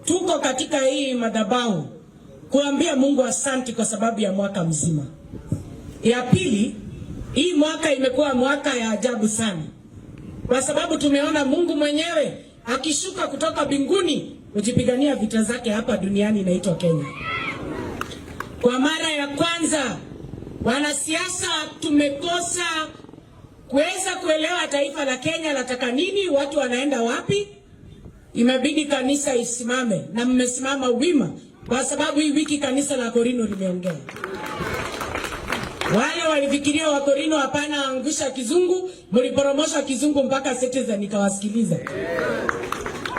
Tuko katika hii madhabahu kuambia Mungu asanti kwa sababu ya mwaka mzima. Ya pili, hii mwaka imekuwa mwaka ya ajabu sana, kwa sababu tumeona Mungu mwenyewe akishuka kutoka mbinguni kujipigania vita zake hapa duniani inaitwa Kenya. Kwa mara ya kwanza wanasiasa tumekosa kuweza kuelewa taifa la Kenya lataka nini, watu wanaenda wapi. Imebidi kanisa isimame, na mmesimama wima, kwa sababu hii wiki kanisa la Korino limeongea. Wale walifikiria wa Korino hapana angusha kizungu, mliporomosha kizungu mpaka Citizen ikawasikiliza.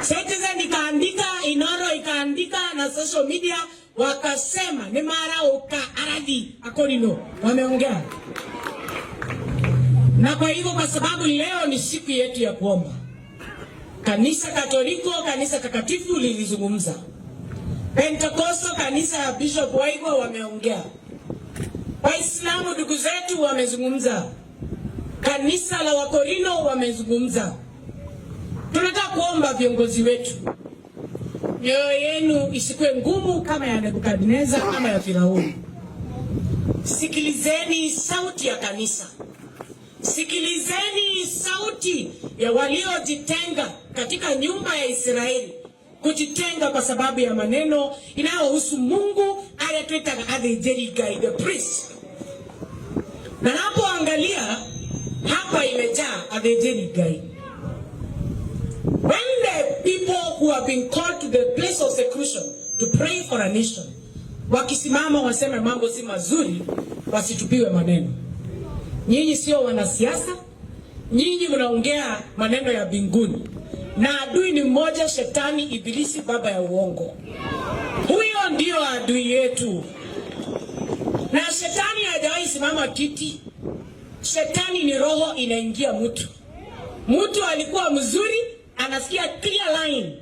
Citizen ikaandika, Inoro ikaandika na social media wakasema ni mara uka aradhi Akorino wameongea. Na kwa hivyo, kwa sababu leo ni siku yetu ya kuomba, kanisa Katoliko, kanisa takatifu lilizungumza, Pentecostal, kanisa ya Bishop Waigwa wameongea, Waislamu ndugu zetu wamezungumza, kanisa la Wakorino wamezungumza. Tunataka kuomba viongozi wetu, mioyo yenu isikuwe ngumu kama ya Nebukadneza ama ya Firauni. Sikilizeni sauti ya kanisa, sikilizeni sauti ya waliojitenga katika nyumba ya Israeli, kujitenga kwa sababu ya maneno inayohusu Mungu arĩa athĩnjĩri Ngai, the priest. Na napoangalia hapa imejaa athĩnjĩri Ngai. When the people who have been called to the place of seclusion to pray for a nation wakisimama waseme mambo si mazuri, wasitupiwe maneno. Nyinyi sio wanasiasa, nyinyi mnaongea maneno ya mbinguni, na adui ni mmoja, Shetani, Ibilisi, baba ya uongo. Huyo ndio adui yetu, na shetani hajawahi simama kiti. Shetani ni roho inaingia mtu. Mtu alikuwa mzuri, anasikia clear line,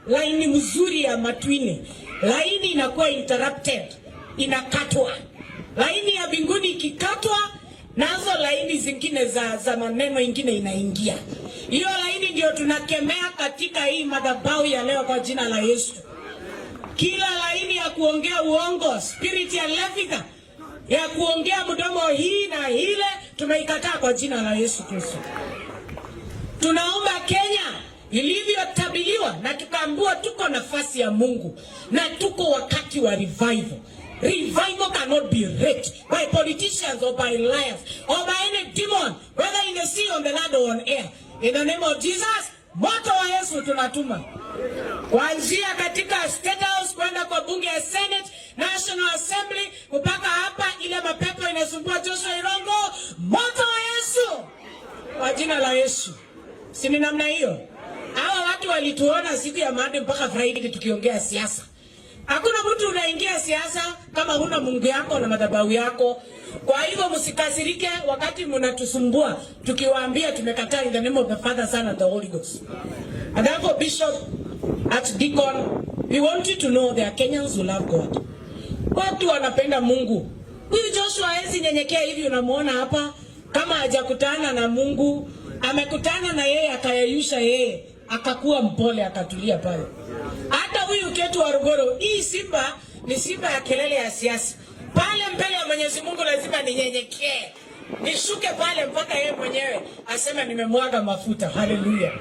line mzuri ya matwine, laini inakuwa interrupted, inakatwa. Laini ya mbinguni ikikatwa, nazo laini zingine za maneno ingine inaingia. Hiyo laini ndio tunakemea katika hii madhabahu ya leo kwa jina la Yesu. Kila laini ya kuongea uongo, spirit ya levika ya kuongea mdomo hii na ile, tumeikataa kwa jina la Yesu Kristo. Tunaomba Kenya ilivyotabiriwa na tukaambiwa tuko nafasi ya Mungu na tuko wakati wa revival. Revival cannot be raped by politicians or by liars or by any demon, whether in the sea, on the land or on air. In the name of Jesus, moto wa Yesu tunatuma kuanzia katika State House kwenda kwa bunge ya Senate, National Assembly mpaka hapa ile mapepo inasumbua Joshua Irongo, moto wa Yesu kwa jina la Yesu. Si ni namna hiyo? Hawa watu walituona siku ya Monday mpaka Friday tukiongea siasa. Hakuna mtu unaingia siasa kama huna Mungu yako na madhabahu yako. Kwa hivyo msikasirike wakati mnatusumbua tukiwaambia tumekataa in the name of the Father, Son and the Holy Ghost. And therefore, Bishop, Archdeacon, we want you to know there are Kenyans who love God. Watu wanapenda Mungu. Huyu Joshua hawezi nyenyekea hivi unamuona hapa kama hajakutana na Mungu, amekutana na yeye akayeyusha yeye, akakuwa mpole akatulia pale. Hata huyu Ketu wa Rugoro, hii simba ni simba ya kelele ya siasa. Pale mbele ya Mwenyezi Mungu lazima ninyenyekee. Nishuke pale mpaka yeye mwenyewe aseme nimemwaga mafuta. Haleluya.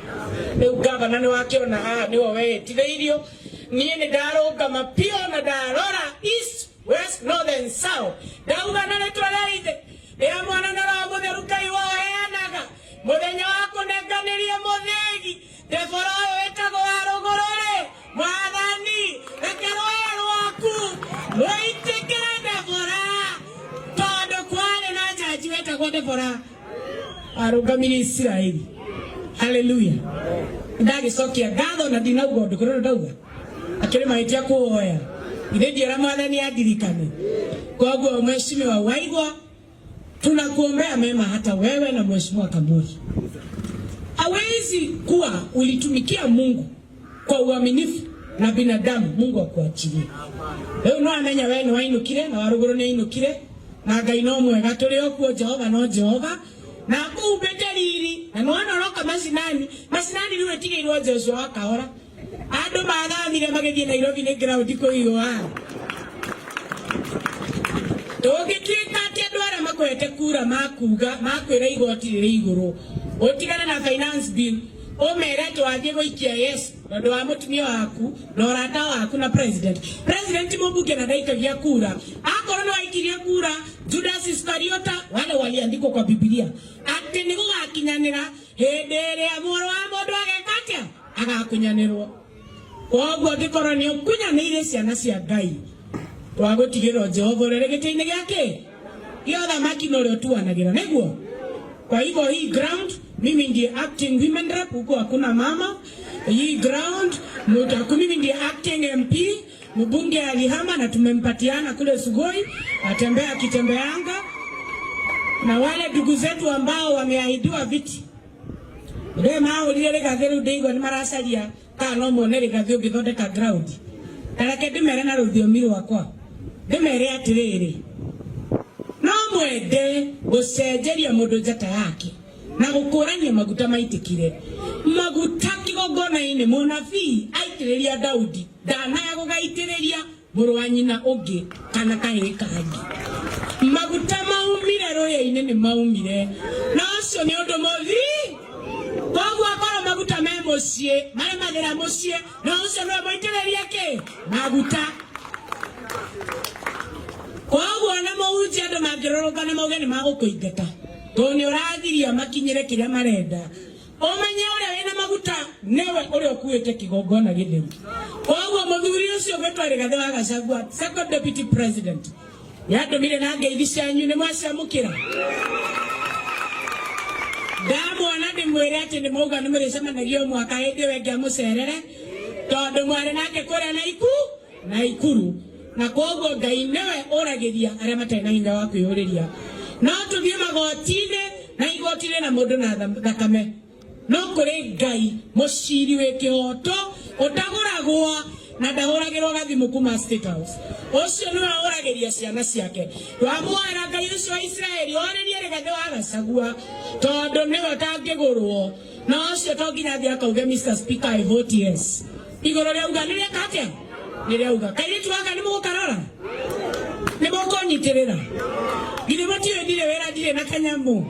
Rĩu gavana nĩ wakĩona haha nĩwe wĩĩtire irio niĩ nĩ ndarũgama piũ na ndarora east, west, north and south, ndauga na rĩtwa rĩa Ithe, rĩa Mwana na Roho Mũtheru, Ngai woheanaga mũthenya wa kũnenganĩria mũthĩgi Debora ũyũ wĩtagwo wa rũgũrũ rĩ, Mwathani, reke rũĩ rwaku rũitĩkĩre Debora, tondũ kwarĩ na jaji wetagwo Debora arũgamirie Isiraeli. Haleluya. Ndagĩcokia ngatho na ndinauga ũndũ kũrĩa ndauga akĩrĩ mahĩtia kũhoya ithe ndiera Mwathani andirikane. Koguo Mheshimiwa Waigwa, tunakuombea mema hata wewe na Mheshimiwa Kamuri. Hawezi kuwa ulitumikia Mungu kwa uaminifu na binadamu Mungu akuachilie. Rĩu no amenya we nĩ wainũkire na warũgũrũ nĩ ainũkire na Ngai no mwega tũrĩ o kuo, Jehova no Jehova na akumbĩte riri na nĩwona ũroka macinani macinani rĩu ĩtigĩirwo Joshua wa Kahora. Andũ mathamire magĩthiĩ Nairobi nĩ ground kũhiũha. Tũngĩtuĩka atĩ andũ arĩa makũhete kura makuga makwĩra igoti rĩrĩ igũrũ, ũtigane na finance bill, ũmere atĩ wathiĩ gũikia yes tondũ wa mũtumia waku na ũrata waku na president. President mũmbunge na ndaikagia kura. Akorwo nĩ waikirie kura Judas Iskariota, wale waliandikwa kwa Biblia atĩ nĩ gũgakinyanĩra hĩndĩ ĩrĩa mũrũ wa mũndũ ageka atĩa agakunyanĩrwo. Koguo angĩkorwo nĩ ũkunyanĩire ciana cia Ngai, twagũtigĩrwo Jehova ũrĩa ũrĩ gĩtĩ-inĩ gĩake gĩa ũthamaki na ũrĩa ũtuanagĩra nĩguo. Kwa hivyo hii ground mimi ndiye acting women rep, huko hakuna mama. Hii ground mutaku, mimi ndiye acting MP. Mbunge alihama na tumempatiana kule Sugoi, atembea akitembeanga, na wale ndugu zetu ambao wameahidiwa viti rä mahårire rä rä u ndäigua nä maracaria kana no mone rä gathä å ngä thondeka ground. Ta reke ndĩmere na rũthiomi rwakwa, ndĩmere atĩrĩrĩ, no mwende gũcenjeria mũndũ njata yake na gũkũrania maguta maitĩkire. Maguta kĩgongona-inĩ mũnabii aitĩrĩria Daudi ndanaya gũgaitĩrĩria mũrũ wa nyina ũngĩ kana kahĩĩ kangĩ. Maguta maumire rũhĩa-inĩ nĩ maumire, na ũcio nĩ ũndũ mũthi. Koguo akorwo maguta me mũciĩ maremagĩra mũciĩ, na ũcio nĩwe mũitĩrĩrie kĩ maguta. Koguo ona mũhunjia andũ mangĩrũrũngana mauge nĩ magũkũingata tondũ nĩ ũrathiria makinyĩre kĩrĩa marenda, ũmenye ũrĩa wĩna maguta nĩwe ũrĩa ũkuĩte kĩgongona gĩtheru. Koguo mũthuri ũcio ũgwĩtwo Rigathĩ wa Gachagua, second deputy president, nĩandũmire na ngeithi cianyu nĩ mwaciamũkĩra. Ndamwona ndĩmwĩre atĩ nĩ mwauga nĩ mũrĩcemanagia o mwaka hĩndĩ ĩyo ĩngĩ amũcerere, tondũ mwarĩ nake kũrĩa Naikuru, na koguo Ngai nĩwe ũragĩria arĩa matarĩ na hinya wa kwĩyũrĩria. No tũthiĩ magoti-inĩ na igoti rĩna mũndũ na thakame, no kũrĩ Ngai mũciri wĩ kĩhoto ũtagũragwo na ndahũragĩrwo gathimũ kuma State House. Ũcio nĩwe ũragĩria ciana ciake. Twamwara Ngai ũcio wa Isiraeli orĩrie Rigathĩ wa Gachagua tondũ nĩwe ũtangĩgũrwo, na ũcio to nginya athiĩ akauge Mr Speaker I vote yes. Igũrũ rĩauga nĩ rĩeka atĩa? Nĩ rĩauga. Kairĩtu gaka nĩ mũgũkarora? Nĩ mũkũnyitĩrĩra? Githĩ mũtiũĩ ndirĩ wĩra, ndirĩ na kanyamũ?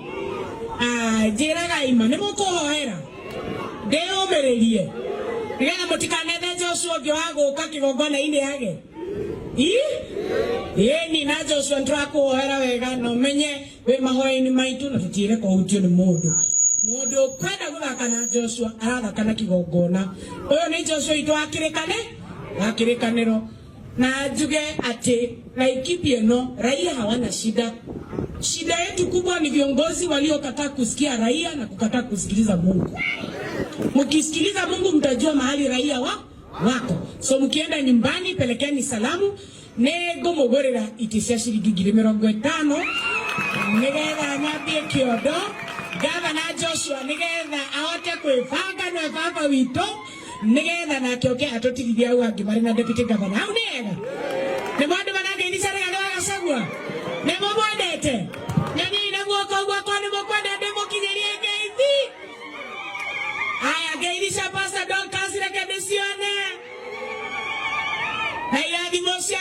Njĩraga ima nĩ mũkũhoera ndĩyũmĩrĩrie nĩgetha mũtikanethe Joshua ũngĩ wa gũka kĩgongona-inĩ age. Ĩni na Joshua nĩtũrakũhoera wega na ũmenye wĩ mahoya-inĩ maitũ na tũtiĩre kũhutio nĩ mũndũ. Mũndũ ũkwenda gũthaka na Joshua arathaka na kĩgongona. Ũyũ nĩ Joshua witũ wa kĩrĩkanĩro. Na njuge atĩ Laikipia ĩno raia hawana shida. Shida yetu kubwa ni viongozi waliokataa kusikia raia na kukataa kusikiliza Mungu. Mkisikiliza Mungu mtajua mahali raia wako. So mkienda nyumbani pelekeni salamu nĩngũmũgũrĩra itĩ cia ciringi 50,000 nĩgetha nyambie kĩondo Gavana Joshua nĩgetha ahote kwĩbanga na baba witũ nĩgetha nake oke atũtigithie hau angĩ marĩ na deputy governor. Hau nĩ hega. Nĩ mwandũ manangeithi Rigathĩ wa Gachagua? Nĩ mũmwendete? Nyoniai na guoko gwakwa nĩ mũkwenda ndĩmũkinyĩrie ngeithi. Aya, ngeithi cia Pastor Dorcas reke ndĩcione. Na irathimo cia